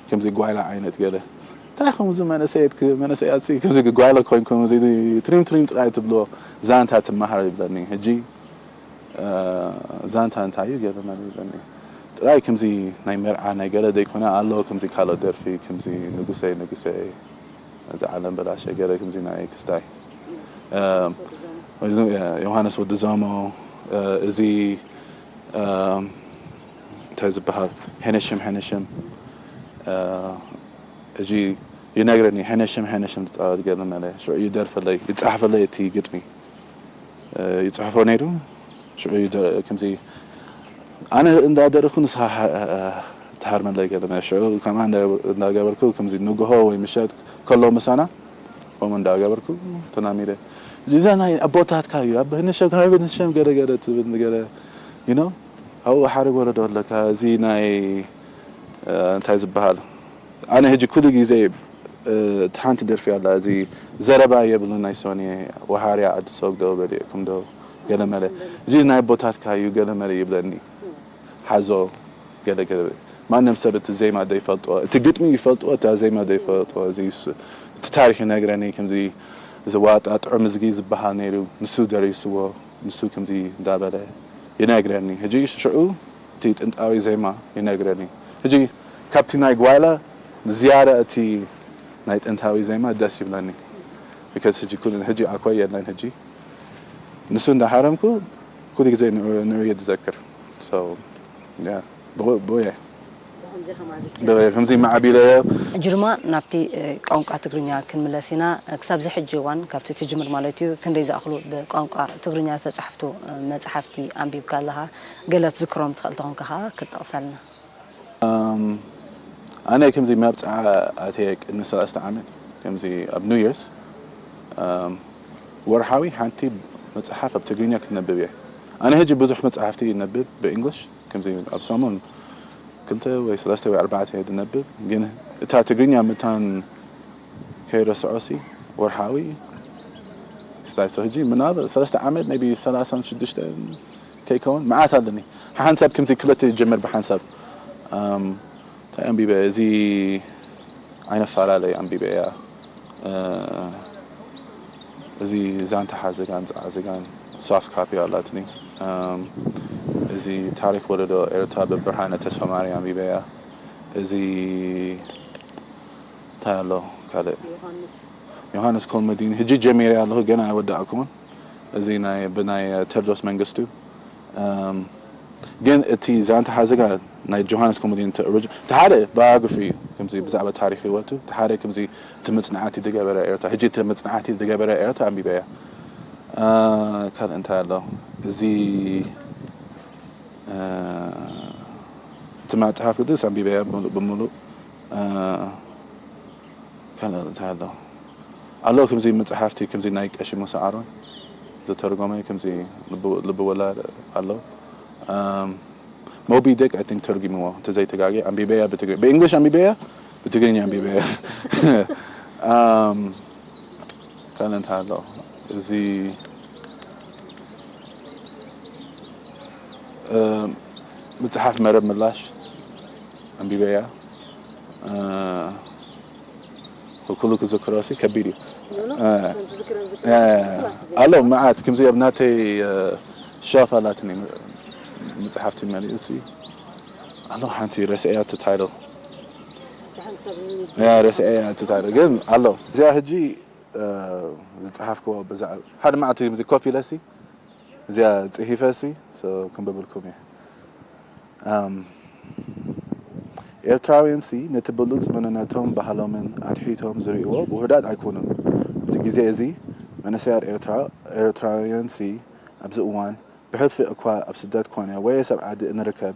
ከምዚ ጓይላ ዓይነት ገለ። እንታይ ከምዚ መንእሰያት ክ-፣ መንእሰያትሲ ከምዚ ጓይላ ኮይንኩም፣ እዚ ትሪም ትሪም ጥራይ ትብልዎ፣ ዛንታ ትመሃር ይብለኒ። ሕጂ፣ እ፣ ዛንታ እንታይ እዩ ገለ ማለት ይብለኒ። ጥራይ ከምዚ ናይ መርዓ ናይ ገለ ዘይኮነ ኣሎ፣ ከምዚ ካልኦት ደርፊ፣ ከምዚ ንጉሰይ፣ ንጉሰይ፣ እዚ ዓለም በላሸ ገለ ከምዚ ናይ ክስታይ። እ፣ እዚ፣ እ፣ ዮሃንስ ወዲ ዞሞ፣ እ፣ እዚ፣ እ፣ እንታይ ዝበሃል? ሄነሽም፣ ሄነሽም፣ እ፣ እዚ ይነግረኒ፣ ሄነሽም፣ ሄነሽም ትጻወት ገለ መለ። ሽዑ ይደርፈለይ፣ ይጻሕፈለይ እቲ ግጥሚ። እ፣ ይጽሕፎ ነይሩ። ሽዑ ይደ-፣ ከምዚ ኣነ እንዳደረፍኩ ንስኻ ሓ-፣ ትሃርመለይ ገለ መለ። ሽዑ ከምኣ እንዳ-፣ እንዳገበርኩ ከምዚ ንግሆ ወይ ምሸት ከሎ ምሳና ከምኡ እንዳገበርኩ ተላሚደ። እዛ ናይ ኣቦታትካ እዩ፣ ኣብ ንሸም፣ ካብ ንሸም ገለ ገለ ትብል ገለ፣ you know፣ ኣብኡ ሓደ ወረዶ ኣለካ። እዚ ናይ፣ እ፣ እንታይ ዝበሃል? ኣነ ሕጂ ኩሉ ግዜ፣ እ፣ እቲ ሓንቲ ደርፊ ኣላ፣ እዚ ዘረባ የብሉ ናይ ሶኒ፣ ወሃርያ ዓዲ ሰጉዶ በሊዕኩም ዶ ገለ መለ። እዚ ናይ ኣቦታትካ እዩ ገለ መለ ይብለኒ። ሓዞ ገለ ገለ። ማንም ሰብ እቲ ዜማ ዶ ይፈልጦ፣ እቲ ግጥሚ ይፈልጦ፣ እታ ዜማ ዶ ይፈልጦ፣ እዚ ስ-፣ እቲ ታሪኽ ይነግረኒ፣ ከምዚ እዚ ዋጣ ጥዑም እዝጊ ዝበሃል ነይሩ፣ ንሱ ደሪስዎ፣ ንሱ ከምዚ እንዳበለ ይነግረኒ። ሕጂ ሽዑ እቲ ጥንታዊ ዜማ ይነግረኒ። ሕጂ ካብቲ ናይ ጓይላ ዝያዳ እቲ ናይ ጥንታዊ ዜማ ደስ ይብለኒ። Because ሕጂ ኩሉ፣ ሕጂ ኣኮይ የለን ሕጂ። ንሱ እንዳሃረምኩ ኩሉ ግዜ ንዑ፣ ንዑ እየ ዝዘክር። So፣ yeah፣ ብኡ፣ ብኡ እየ። ብኸምዚ ከማዕቢልካ። ብኸምዚ ማዕቢለዮ። ሕጂ ድማ ናብቲ፣ እ፣ ቋንቋ ትግርኛ ክንምለስ ኢና። ክሳብ እዚ ሕጂ እዋን፣ ካብቲ ትጅምር ማለት እዩ፣ ክንደይ ዝኣኽሉ ብቋንቋ ትግርኛ ዝተጻሕፍቱ፣ እ፣ መጽሓፍቲ ኣንቢብካ ኣለኻ? ገለ ክትዝክሮም ትኽእል ተኾንካ ከኣ ክትጠቕሰልና። ኣም፣ ኣነ ከምዚ መብጽዓ ኣትየ ቅድሚ ሰለስተ ዓመት፣ ከምዚ ኣብ ኒው ይርስ፣ ኣም፣ ወርሓዊ ሓንቲ መጽሓፍ ኣብ ትግርኛ ክትነብብ እየ። ኣነ ሕጂ ብዙሕ መጽሓፍቲ ይነብብ ብእንግሊሽ፣ ከምዚ ኣብ ሰሙን ክልተ ወይ ሰለስተ ወይ ኣርባዕተ እየ ዝነብብ፣ ግን እታ ትግርኛ ምታን ከይረስዖሲ ወርሓዊ ክስታይ ሰው ሕጂ ምናልባት ሰለስተ ዓመት፣ maybe ሰላሳን ሽዱሽተን ከይከውን መዓት ኣለኒ። ሓንሳብ ከምዚ ክልተ ይጀምር ብሓንሳብ። ኣም፣ እንታይ ኣንቢበ? እዚ ዓይነ ፈላለይ ኣንቢበ እያ። እ፣ እዚ ዛንታ ሓዘጋን ጸዓዘጋን ሶፍት ካፒ ኣላትኒ። ኣም፣ እዚ ታሪኽ ወለዶ ኤርትራ ብብርሃነ ተስፋማርያም ኣንቢበ እያ። እዚ እንታይ ኣሎ ካልእ? ዮሃንስ። ዮሃንስ ኮልመዲን። ሕጂ ጀሚረ ኣለኹ፣ ገና ኣይወዳእኩን። እዚ ናይ፣ ብናይ ቴድሮስ መንግስቱ። እም፣ ግን እቲ ዛንታ ሓዘጋ ናይ ዮሃንስ ኮልመዲን፣ እቲ ኦሪጅ-፣ እቲ ሓደ ባዮግራፊ እዩ፣ ከምዚ ብዛዕባ ታሪኽ ህይወቱ፣ እቲ ሓደ ከምዚ እቲ መጽናዕቲ ዝገበረ ኤርትራ፣ ሕጂ እቲ መጽናዕቲ ዝገበረ ኤርትራ ኣንቢበ እያ። እ፣ ካልእ እንታይ ኣሎ? እዚ፣ እ፣ እቲ መጽሓፍ ቅዱስ ኣንቢበ እያ ብምሉእ ብምሉእ። እ፣ ካልእ እንታይ ኣሎ? ኣሎ ከምዚ መጽሓፍቲ፣ ከምዚ ናይ ቀሺ ሙሳ ኣሮን ዝተርጎመ፣ ከምዚ ልብ-፣ ልብ ወለድ ኣሎ። እም፣ ሞቢ ዲክ፣ I think፣ ተርጉምዎ፣ እንተዘይተጋግየ፣ ኣንቢበ እያ ብትግርኛ፣ ብእንግሊሽ ኣንቢበ እያ፣ ብትግርኛ ኣንቢበ እያ። እም፣ ካልእ እንታይ ኣሎ? እዚ፣ እም፣ መጽሓፍ መረብ ምላሽ ኣንቢበ እያ። እ፣ ኩሉ ክዝክሮ ሲ ከቢድ እዩ። ኖ፣ ኖ፣ እ፣ እቶም ትዝክረን ዝክረን እ፣ ብዙሓት ዜማ ኣሎ መዓት፣ ከምዚ ኣብ ናተይ፣ እ፣ ሸልፍ ኣላትኒ፣ መጽሓፍቲ መሊኡ ሲ ኣሎ። ሓንቲ ረስዐያ እቲ ታይትል። ደሓን ክሳብ እዚ እ፣ ረስዐያ እቲ ታይትል ግን ኣሎ። እዚኣ ሕጂ፣ እ፣ ዝጸሓፍክዎ ብዛዕባ ሓደ መዓልቲ ከምዚ ኮፍ ኢለ ሲ እዚኣ ጽሒፈ ሲ፣ ሶ፣ ክንብብልኩም እየ። ኣም፣ ኤርትራውያንሲ ነቲ ብሉጽ መንነቶም ባህሎምን ኣትሒቶም ዝርእይዎ ውሑዳት ኣይኮኑን። ኣብዚ ግዜ እዚ መንእሰያት ኤርትራ፣ ኤርትራውያንሲ ኣብዚ እዋን ብሕልፊ እኳ ኣብ ስደት ኮነ ወይስ ኣብ ዓዲ እንርከብ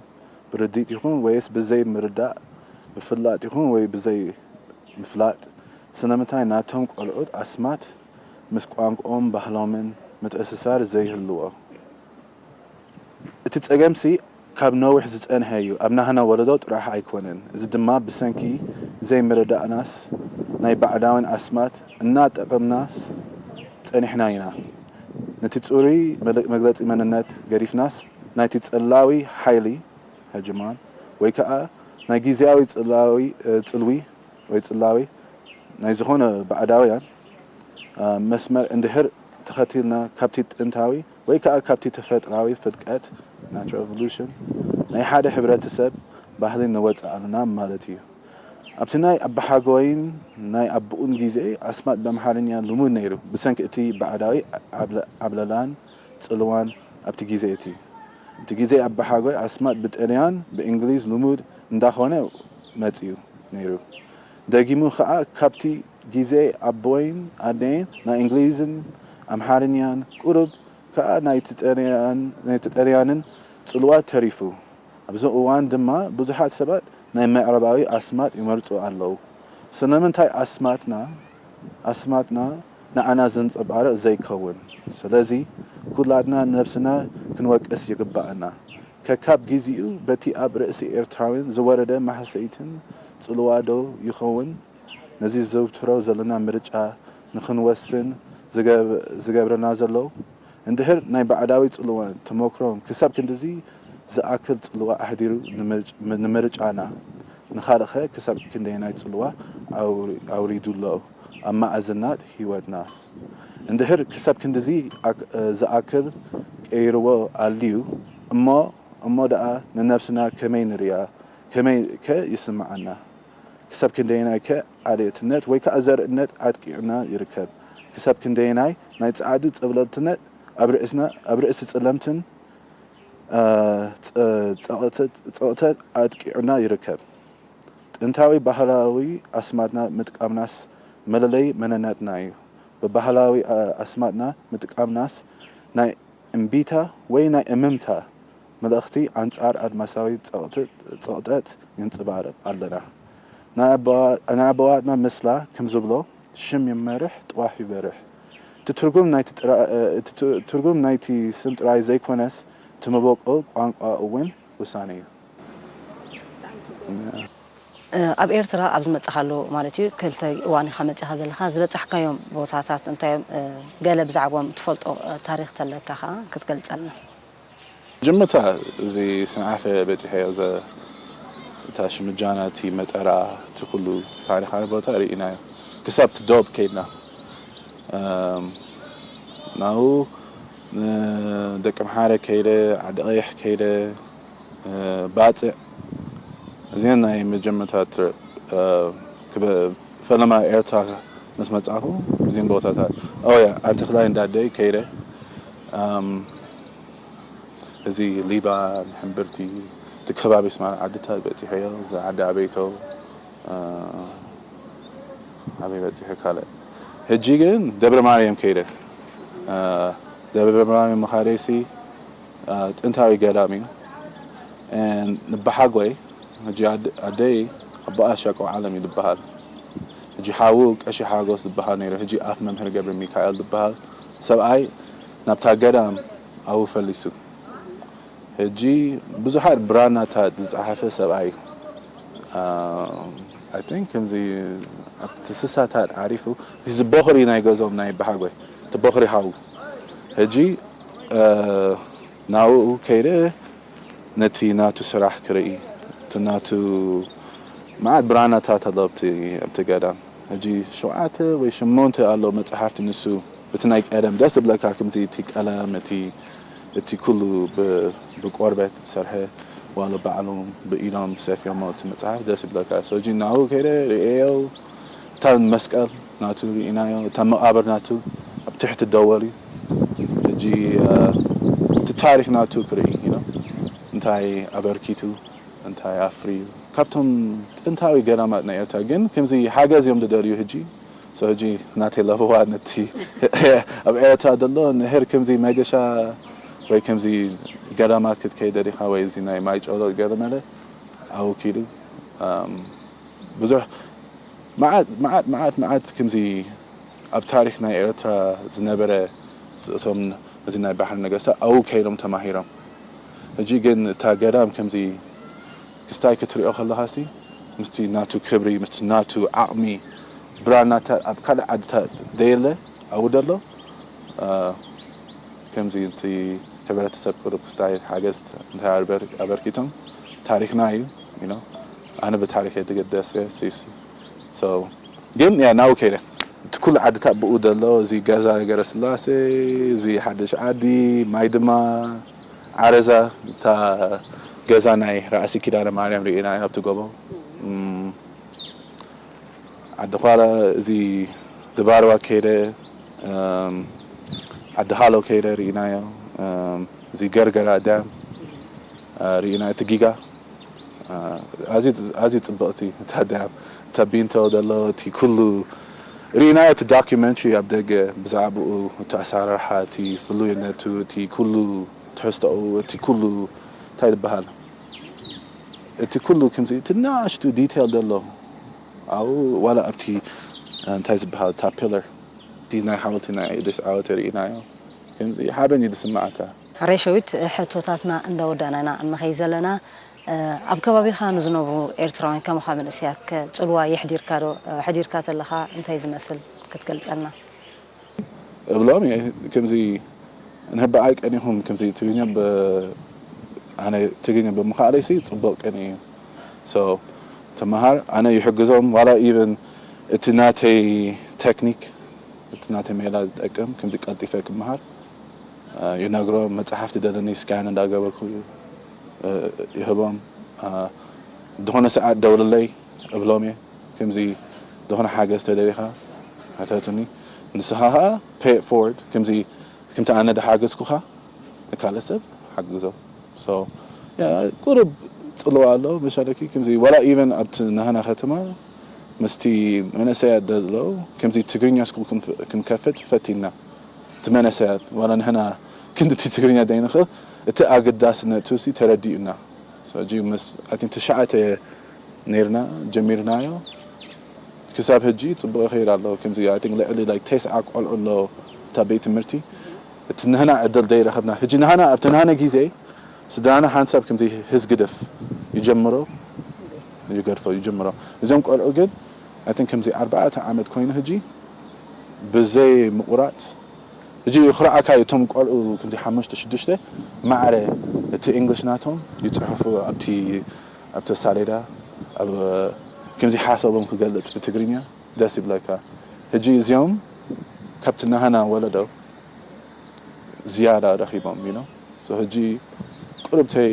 ብርድኢት ይኹን ወይስ ብዘይ ምርዳእ ብፍላጥ ይኹን ወይ ብዘይ ምፍላጥ ስለምንታይ ናቶም ቆልዑት ኣስማት ምስ ቋንቋኦም ባህሎምን ምትእስሳር ዘይህልዎ? እቲ ጸገምሲ ካብ ነዊሕ ዝጸንሐ እዩ፣ ኣብ ናህና ወለዶ ጥራሕ ኣይኮነን። እዚ ድማ ብሰንኪ ዘይምርድዳእናስ ናይ ባዕዳውያን ኣስማት እናጠቐምናስ ጸኒሕና ኢና። ነቲ ጽሩይ መለ- መግለጺ መንነት ገዲፍናስ ናይቲ ጽላዊ ሓይሊ ሀጅማን ወይ ከኣ ናይ ግዜያዊ ጽላዊ ጽልዊ ወይ ጽላዊ ናይ ዝኾነ ባዕዳውያን መስመር እንድሕር ተኸቲልና ካብቲ ጥንታዊ ወይ ከኣ ካብቲ ተፈጥራዊ ፍልቀት ናቹራል ኤቮሉሽን ናይ ሓደ ሕብረተሰብ ባህሊ ንወጽእ ኣለና ማለት እዩ። ኣብቲ ናይ ኣባሓጎይን ናይ ኣቦኡን ግዜ ኣስማት ብኣምሓርኛ ልሙድ ነይሩ ብሰንኪ እቲ ባዕዳዊ ዓብለላን ጽልዋን ኣብቲ ግዜ እቲ እቲ ግዜ ኣባሓጎይ ኣስማት ብጥልያን ብእንግሊዝ ልሙድ እንዳኾነ መጺኡ ነይሩ። ደጊሙ ኸኣ ካብቲ ግዜ ኣቦይን ኣደይን ናይ እንግሊዝን ኣምሓርኛን ቁሩብ ከኣ ናይ ጥልያንን ጽልዋ ተሪፉ። ኣብዚ እዋን ድማ ብዙሓት ሰባት ናይ ምዕራባዊ ኣስማት ይመርጹ ኣለዉ። ስለምንታይ ኣስማትና ኣስማትና ንዓና ዘንጸባርቕ ዘይከውን? ስለዚ ኩላትና ነብስና ክንወቅስ ይግባኣና። ከካብ ግዜኡ በቲ ኣብ ርእሲ ኤርትራውያን ዝወረደ ማህሰይትን ጽልዋ ዶ ይኸውን ነዚ ዘውትሮ ዘለና ምርጫ ንኽንወስን ዝገብረና ዘሎ? እንድሕር ናይ ባዕዳዊ ጽልዋን ተመክሮን ክሳብ ክንድዚ ዝኣክል ጽልዋ ኣሕዲሩ ንምርጫና፣ ንኻልእኸ ክሳብ ክንደየናይ ጽልዋ ኣውሪዱሎ ኣብ መኣዝናት ህይወትናስ? እንድሕር ክሳብ ክንድዚ ዝኣክል ቀይርዎ ኣልዩ እሞ እሞ ደኣ ንነብስና ከመይ ንርእያ? ከመይ ከ ይስምዓና? ክሳብ ክንደየናይ ከ ዓሌትነት ወይ ከኣ ዘርእነት ኣጥቂዑና ይርከብ? ክሳብ ክንደየናይ ናይ ጻዕዱ ጸብለልትነት ኣብ ርእስና ኣብ ርእሲ ጸለምትን ጸቕተት ኣጥቂዑና ይርከብ? ጥንታዊ ባህላዊ ኣስማትና ምጥቃምናስ መለለይ መንነትና እዩ። ብባህላዊ ኣስማትና ምጥቃምናስ ናይ እምቢታ ወይ ናይ እምምታ መልእኽቲ ኣንጻር ኣድማሳዊ ጸቕጠት የንጸባርቕ ኣለና። ናይ ኣቦዋትና ምስላ ከም ዝብሎ ሽም ይመርሕ ጥዋፍ ይበርሕ። እቲ ትርጉም ናይቲ ትርጉም ናይቲ ስም ጥራይ ዘይኮነስ እቲ መበቆል ቋንቋ እውን ውሳነ እዩ። ኣብ ኤርትራ ኣብ ዝመጻኻሉ ማለት እዩ ክልተ እዋን ኢኻ መጺኻ ዘለኻ ዝበጻሕካዮም ቦታታት እንታይ እዮም ገለ ብዛዕባኦም ትፈልጦ ታሪኽ ተለካ ኸኣ ክትገልጸልና። ጅምታ እዚ ስንዓፈ በጺሐዮ ዘ እታ ሽምጃና እቲ መጠራ እቲ ኩሉ ታሪኻዊ ቦታ ርኢናዮ ክሳብ እቲ ዶብ ከይድና ናብኡ ንደቂ ኣምሓረ ከይደ ዓዲ ቀይሕ ከይደ ባጽዕ እዚአን ናይ መጀመርታ ትሪፕ ፈለማ ኤርትራ ምስ መጻኹ እዚን ቦታታት ኦያ ኣንተኽላይ እንዳደይ ከይደ እዚ ሊባን ሕምብርቲ እቲ ከባቢ ስማ ዓድታት በጺሐዮ እዚ ዓዲ ኣበይቶ ኣበይ በጺሐ ካልእ ሕጂ ግን ደብረ ማርያም ከይደ ደብረ ማርያም ምኻደይሲ ጥንታዊ ገዳም እዩ ንበሓጎይ ሕጂ ኣደይ ኣቦኣ ሸቆ ዓለም እዩ ዝበሃል ሕጂ ሓዉ ቀሺ ሓጎስ ዝበሃል ነይሩ ሕጂ ኣፍ መምህር ገብረ ሚካኤል ዝበሃል ሰብኣይ ናብታ ገዳም ኣብኡ ፈሊሱ ሕጂ ብዙሓት ብራናታት ዝፀሓፈ ሰብኣይ I think ከምዚ ኣብቲ ስሳታት ዓሪፉ እዚ በኽሪ ናይ ገዞም ናይ በሓጎይ እቲ በኽሪ ሓዉ ሕጂ ናብኡ ከይደ ነቲ ናቱ ስራሕ ክርኢ እቲ ናቱ መዓት ብራናታት ኣሎ ኣብቲ ገዳም ሕጂ ሸውዓተ ወይ ሸሞንተ ኣሎ መፅሓፍቲ ንሱ እቲ ናይ ቀደም ደስ ዝብለካ ከምዚ እቲ ቀለም እቲ እቲ ኩሉ ብቆርበት ዝሰርሐ ዋሎ ባዕሎም ብኢዶም ሰፍዮሞ እቲ መፅሓፍ ደስ ይብለካ ሕጂ ናብኡ ከይደ ርእየዮ እታ መስቀል ናቱ ርኢናዮ እታ መቃብር ናቱ ኣብ ትሕቲ ደወል እዩ ሕጂ እቲ ታሪክ ናቱ ክርኢ እንታይ ኣበርኪቱ እንታይ ኣፍርዩ ካብቶም ጥንታዊ ገዳማት ናይ ኤርትራ ግን ከምዚ ሓገዝ እዮም ዝደልዩ ሕጂ ሕጂ ናተይ ለበዋ ነቲ ኣብ ኤርትራ ዘሎ ንህር ከምዚ መገሻ ወይ ከምዚ ገዳማት ክትከይደ ዲኻ ወይ እዚ ናይ ማይ ጨሎ ገለ መለ ኣወኪሉ ብዙሕ መዓት መዓት መዓት መዓት ከምዚ ኣብ ታሪክ ናይ ኤርትራ ዝነበረ እቶም እዚ ናይ ባሕሪ ነገስታት ኣብኡ ከይዶም ተማሂሮም ሕጂ ግን እታ ገዳም ከምዚ ክስታይ ክትሪኦ ከለኻሲ ምስቲ ናቱ ክብሪ ምስቲ ናቱ ዓቕሚ ብራና እታ ኣብ ካልእ ዓድታት ደየለ ኣብኡ ደሎ፣ እ፣ ከምዚ እቲ ሕብረተሰብ ቁሩብ ክስታይ ሓገዝ እንታይ ኣበር-፣ ኣበርኪቶም ታሪኽና እዩ፣ you know። ኣነ ብታሪኽ እየ ዝግደስ እየ፣ ሲስ። So፣ ግን ያ ናብኡ ከይደ። እቲ ኩሉ ዓድታት ብኡ ደሎ፣ እዚ ገዛ ገረስላሴ፣ እዚ ሓድሽ ዓዲ፣ ማይ ድማ ዓረዛ፣ እታ ገዛ ናይ ራእሲ ኪዳነ ማርያም ርኢና ኣብቲ ጎቦ። እም፣ ዓዲ ዃላ፣ እዚ ድባርዋ ከይደ፣ እም፣ ዓዲ ሃሎ ከይደ ርኢናዮ። እም፣ እዚ ገርገራ ዳም፣ እ፣ ርኢና፣ እቲ ጊጋ፣ እ፣ ኣዝዩ፣ ኣዝዩ ጽብቕቲ እታ ዳም፣ እታ ቢንቶ ዘሎ፣ እቲ ኩሉ ርኢናዮ። እቲ ዶኩመንትሪ ኣብ ደገ ብዛዕባኡ፣ እቲ ኣሰራርሓ፣ እቲ ፍሉይነቱ፣ እቲ ኩሉ ትሕዝቶኡ፣ እቲ ኩሉ እንታይ ይበሃል፣ እቲ ኩሉ ከምዚ እቲ ንኣሽቱ ዲቴል ዘሎ ኣብኡ፣ ዋላ ኣብቲ፣ እ፣ እንታይ ዝበሃል፣ እታ ፒለር፣ እቲ ናይ ሓወልቲ ናይ ኢድሪስ ዓወት ርኢናዮ። ከምዚ ሓበን እዩ ዝስምዓካ። ሕራይ ሸዊት፣ ሕቶታትና እንዳወዳእና ኢና እንኸይድ ዘለና። እ፣ ኣብ ከባቢኻ ንዝነብሩ ኤርትራውያን ከማኻ መንእሰያት ከ ጽልዋ የሕዲርካ ዶ? እ፣ ኣሕዲርካ ተለኻ እንታይ ዝመስል ክትገልጸልና? እብሎም እየ፣ ከምዚ ንህበኣይ ቀኒኹም፣ ከምዚ ትግርኛ ብ-፣ ኣነ ትግርኛ ብምኽኣለይሲ ጽቡቕ ቀኒ እዩ። So፣ ተመሃር፣ ኣነ ይሕግዞም፣ ዋላ ኢቨን እቲ ናተይ ቴክኒክ፣ እቲ ናተይ ሜላ ዝጠቅም፣ ከምዚ ቀልጢፈ ክመሃር፣ እ፣ ይነግሮም፣ መጽሓፍቲ ደለኒ ስካን እንዳገበርኩ፣ እ፣ ይህቦም። እ፣ ዝኾነ ሰዓት ደውልለይ እብሎም እየ። ከምዚ ዝኾነ ሓገዝ ተደሊኻ ሕተቱኒ። ንስኻ ኸኣ pay it forward፣ ከምዚ ከምቲ ኣነ ዝሓገዝኩኻ ንካልእ ሰብ ሓግዞ። So፣ ያ፣ ቁሩብ ጽልዋ ኣሎ መሻለኪ። ከምዚ ዋላ ኢቨን ኣብቲ ናህና ከተማ ምስቲ መንእሰያት ደሎ ከምዚ ትግርኛ ስኩል ክንፍ-፣ ክንከፍት ፈቲና። እቲ መንእሰያት ዋላ ንሕና ክንዲ እቲ ትግርኛ ዘይንኽእል፣ እቲ ኣገዳስነቱ ሲ ተረዲኡና። So፣ ሕጂ ምስ፣ I think፣ ትሽዓተ ነይርና ጀሚርናዮ። ክሳብ ሕጂ ጽቡቕ ይኸይድ ኣሎ። ከምዚ፣ I think፣ ልዕሊ፣ like፣ ተስዓ ቆልዑ ኣሎ እታ ቤት ትምህርቲ። እቲ ንህና ዕድል ዘይረኸብና። ሕጂ ንህና፣ ኣብቲ ንህና ግዜ ስድራና ሓንሳብ ከምዚ ህዝግደፍ ይጀምሮ፣ ይገድፎ፣ ይጀምሮ። እዞም ቆልዑ ግን፣ I think፣ ከምዚ ኣርባዕተ ዓመት ኮይኑ ሕጂ ብዘይ ምቑራጽ፣ ሕጂ ይኹርዓካ እዩ፣ እቶም ቆልዑ ክንዲ ሓሙሽተ ሽዱሽተ ማዕረ እቲ እንግሊሽ ናቶም ይጽሕፉ ኣብቲ፣ ኣብቲ ሳሌዳ፣ ኣብ፣ ከምዚ ሓሳቦም ክገልጽ ብትግርኛ ደስ ይብለካ። ሕጂ እዚኦም ካብቲ ናህና ወለዶ ዝያዳ ረኺቦም፣ you know። So ሕጂ ቁሩብተይ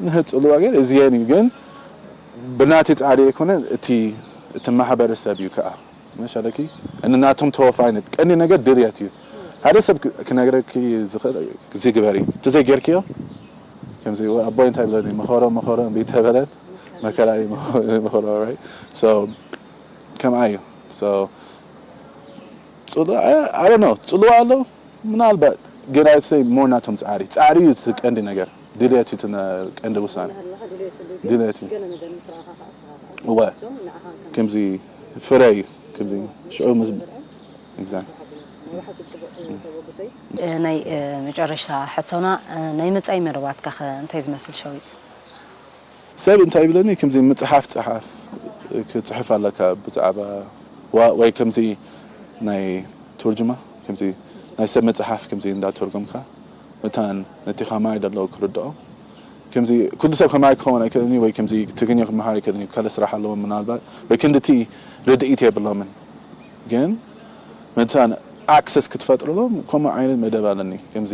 ንህጽልዋ ግን እዚየን እዩ፣ ግን ብናተይ ጻዕሪ ኣይኮነን፣ እቲ፣ እቲ ማሕበረሰብ እዩ ከኣ። መሻለኪ፣ እኒ ናቶም ተወፋይነት፣ ቀንዲ ነገር ድልየት እዩ። ሓደ ሰብ ክ-፣ ክነግረኪ ዝኽእል፣ እዚ ግበሪ፣ እቲ ዘይጌርክዮ፣ ከምዚ ኣቦይ እንታይ ብለኒ፣ መኸሮ፣ መኸሮ እምቢ ተበለን፣ መከራ እዩ መኸሮ፣ right? So፣ ከምኣ እዩ። So፣ ጽልዋ፣ I don't know፣ ጽልዋ ኣሎ፣ ምናልባት፣ ግን I'd say more ናቶም ጻዕሪ። ጻዕሪ እዩ እቲ ቀንዲ ነገር። ድልየት እዩ እቲ ነ-፣ ቀንዲ ውሳኔ። ኣለኻ ድልየት እንዱ ግን ድልየት እዩ። ገለ ነገር ምስ ረኣኻ ከኣ ንስኻ ከኣ እወ። ንሶም ንዓኻ ከም ከምዚ ፍረ እዩ። ከምዚ ሽዑ ምስ ዝርአ exactly። ናይ ብሓቂ ጽቡቕ ተበግሶ እዩ። እ፣ ናይ፣ እ፣ መጨረሽታ ሕቶና፣ እ፣ ናይ መጻኢ መደባትካ ከ እንታይ ዝመስል ሸዊት? ሰብ እንታይ ይብለኒ፣ ከምዚ መጽሓፍ ጸሓፍ፣ ክጽሕፍ ኣለካ ብዛዕባ ዋ-፣ ወይ ከምዚ ናይ ቱርጅማ፣ ከምዚ ናይ ሰብ መጽሓፍ ከምዚ እንዳተርጎምካ፣ መታን ነቲ ከማይ ደሎ ክርድኦ። ከምዚ ኩሉ ሰብ ከማይ ክኸውን ኣይክእልን እዩ፣ ወይ ከምዚ ትግርኛ ክመሃር ኣይክእልን እዩ፣ ካልእ ስራሕ ኣለዎ ምናልባት፣ ወይ ክንድቲ ርድኢት የብሎምን። ግን መታን ኣክሰስ ክትፈጥርሎም ከምኡ ዓይነት መደብ ኣለኒ። ከምዚ፣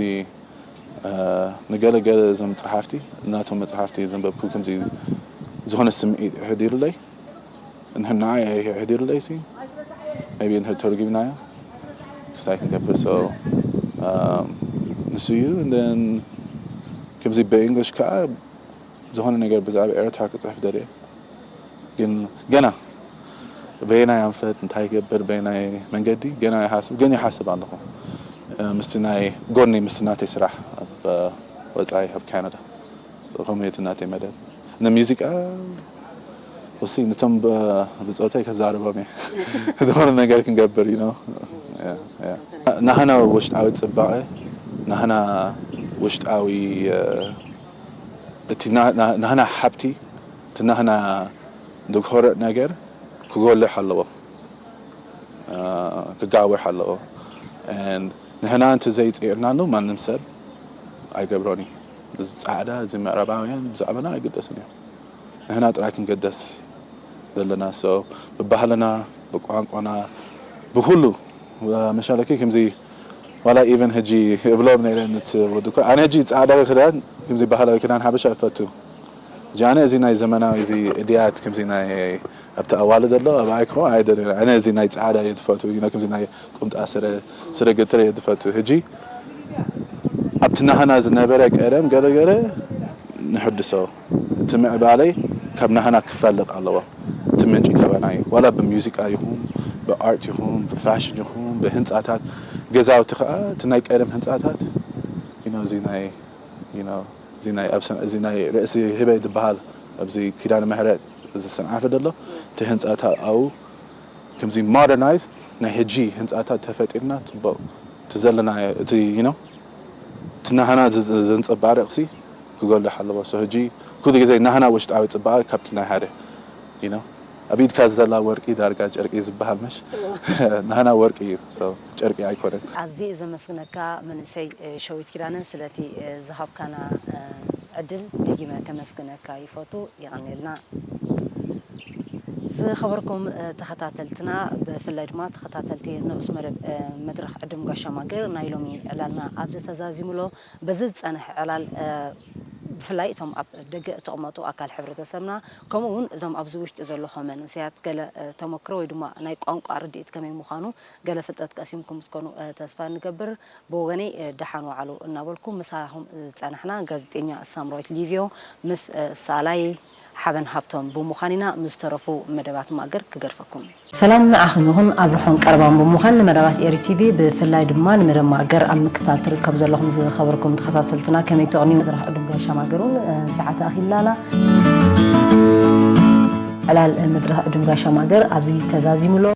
እ፣ ንገለ ገለ እዞም ጸሓፍቲ፣ ናቶም መጽሓፍቲ ዘንበብኩ ከምዚ ዝኾነ ስምዒት የሕዲሩለይ። ንሕና የሕዲሩለይ ሲ፣ maybe እንተ ተርጉምናዮ ክስታይ ክንገብር። So፣ um፣ ንሱ እዩ። And then ከምዚ ብእንግሊሽ ከኣ ዝኾነ ነገር ብዛዕባ ኤርትራ ክጽሕፍ ደልየ። ግን ገና በየናይ ኣንፈት እንታይ ይገብር፣ በየናይ መንገዲ ገና ይሓስብ፣ ግን ይሓስብ ኣለኹ። እ፣ ምስቲ ናይ ጎኒ፣ ምስቲ ናተይ ስራሕ ኣብ፣ እ፣ ወጻኢ ኣብ ካናዳ። So፣ ከምኡ እዩ እቲ ናተይ መደብ። ንሙዚቃ ወሲ ነቶም ብ-፣ ብጾተይ ከዛርቦም እየ። ዝኾነ ነገር ክንገብር፣ you know። ያ፣ ያ። ናህና ውሽጣዊ ጽባቐ፣ ናህና ውሽጣዊ፣ እ፣ እቲ ና-፣ ና-፣ ናህና ሃብቲ፣ እቲ ናህና ድኮርዕ ነገር ክጎልሕ ኣለዎ። ክጋወሕ ኣለዎ። ንሕና እንተ ዘይፅዒርናሉ ማንም ሰብ ኣይገብሮን እዩ። እዚ ፃዕዳ፣ እዚ ምዕራባውያን ብዛዕባና ኣይግደስን እዮም። ንሕና ጥራይ ክንገደስ ዘለና። ብባህልና፣ ብቋንቋና፣ ብኩሉ መሻለኪ ከምዚ ዋላ ኢቨን ሕጂ እብሎም ነይረ ነት ወዱ እኮ ኣነ ሕጂ ፃዕዳ ክዳን ከምዚ ባህላዊ ክዳን ሓበሻ እፈቱ። ሕጂ ኣነ እዚ ናይ ዘመናዊ እዚ እድያት ከምዚ ናይ ኣብቲ ኣዋልድ ኣሎ ኣብ ኣይኮ ኣይደልን። ኣነ እዚ ናይ ፃዕዳ እየ ዝፈቱ። ከምዚ ናይ ቁምጣ ስረ ስረ ገትረ እየ ዝፈቱ። ሕጂ ኣብቲ ናህና ዝነበረ ቀደም ገለገለ ንሕድሶ። እቲ ምዕባለይ ካብ ናህና ክፈልቕ ኣለዎ። እቲ ምንጪ ካባና እዩ። ዋላ ብሙዚቃ ይኹን ብኣርት ይኹን ብፋሽን ይኹን ብህንፃታት ገዛውቲ ከዓ እቲ ናይ ቀደም ህንፃታት እዚ ናይ እዚ ናይ ርእሲ ህበይ ዝበሃል ኣብዚ ኪዳነ ምሕረት እዚ ሰንዓፈ ዘሎ እቲ ህንፃታት ኣብኡ ከምዚ ሞደርናይዝ ናይ ሕጂ ህንፃታት ተፈጢርና ፅቡቕ እቲ ዘለና እቲ እቲ ናህና ዘንፀባርቕ ሲ ክጎልሕ ኣለዎ። ሕጂ ኩሉ ግዜ ናህና ውሽጣዊ ፅባቐ ካብቲ ናይ ሓደ ኣብ ኢድካ ዘላ ወርቂ ዳርጋ ጨርቂ ዝበሃል መሽ ናህና ወርቂ እዩ፣ ጨርቂ ኣይኮነን። ኣዝየ ዘመስግነካ መንእሰይ ሸዊት ኪዳነ ስለቲ ዝሃብካና ዕድል ደጊመ ከመስግነካ ይፈቱ። የቐንየልና። ዝኸበርኩም ተኸታተልትና፣ ብፍላይ ድማ ተኸታተልቲ ንኡስ መደብ መድረኽ ዕድም ጋሻ ማገር ናይ ሎሚ ዕላልና ኣብዚ ተዛዚሙሎ። በዚ ዝጸንሐ ዕላል ብፍላይ እቶም ኣብ ደገ እተቕመጡ ኣካል ሕብረተሰብና፣ ከምኡ እውን እቶም ኣብዚ ውሽጢ ዘለኹም መንእሰያት ገለ ተመክሮ ወይ ድማ ናይ ቋንቋ ርድኢት ከመይ ምዃኑ ገለ ፍልጠት ቀሲምኩም ክትኮኑ ተስፋ ንገብር። ብወገነይ ደሓን ወዓሉ እናበልኩ ምሳኹም ዝጸናሕና ጋዜጠኛ ሳምራዊት ሊቭዮ ምስ ሳላይ ሓበን ሃብቶም ብምዃን ኢና። ምስ ተረፉ መደባት ማእገር ክገድፈኩም። ሰላም ንዓኹም ይኹን። ኣብ ርሑን ቀረባን ብምዃን ንመደባት ኤሪ ቲቪ ብፍላይ ድማ ንመደብ ማእገር ኣብ ምክታል ትርከብ ዘለኹም ዝኸበርኩም ተኸታተልትና ከመይ ተቕንዩ? መድረኽ ዕድም ጋሻ ማእገር እውን ሰዓት ኣኺላላ። ዕላል መድረኽ ዕድም ጋሻ ማእገር ኣብዚ ተዛዚሙሎ።